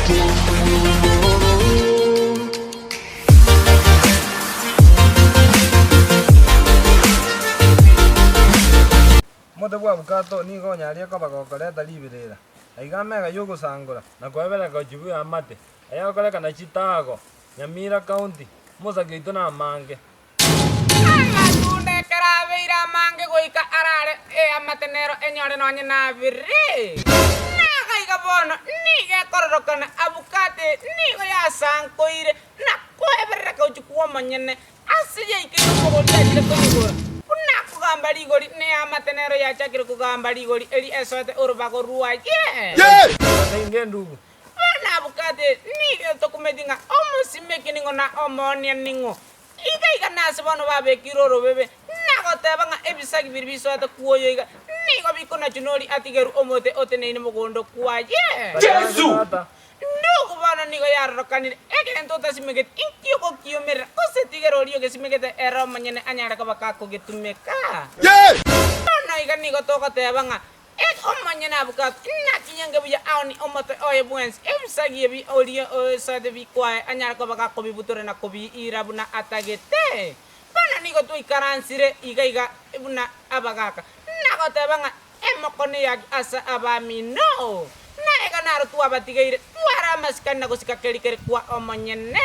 Omote bw'abukato nigo onyarie koba gokoreta riberera, aiga amega y'ogosangora na koebereka gochia bw'eamate, ayagokorekana chitaago, Nyamira County, omosaki oito namange. Amatunda ekero abeire amange goika arare eamate nero enyore nonye nabere. Nagaiga bono nigo ekororokana abukato eye nigo yasankoire na koeberereka gochia kw'omonyene Ase yaikeire omogori achire koyegora, buna akogamba rigori, neamate nero yachakire kogamba rigori eri esoete orobago rwaye. Inge endugu. Bono abukate, nigo etokumeti ng'a omosimeki ning'o na omoonia ning'o. Iga iga nase bono babekire orobebe, na goteba ng'a ebisagi biria bisoete kwoyo iga, nigo bikonachwa noria atigerwe omote oteneine mogondo kwaye. Yesu! Ndugu bono nigo yarorokanire, egento otasimegeti, inki ogokiomerera? Gose tigera oria ogesimegete ere omonyene anyare koba kakogetumeka? Bono iga nigo togoteba ng'a omonyene abukato, naki nyange buya aonie omote oye bwensi, ebisagi ebi oria osoete bikwaye anyare koba gakobibutora na kobiira buna atagete. Bono nigo twaikaransire iga iga buna abagaaka, nagoteba ng'a Emokono eyaki ase abamino, na iga naro twabatigeire, tware amasikani na gosika keri kere kwa omonyene.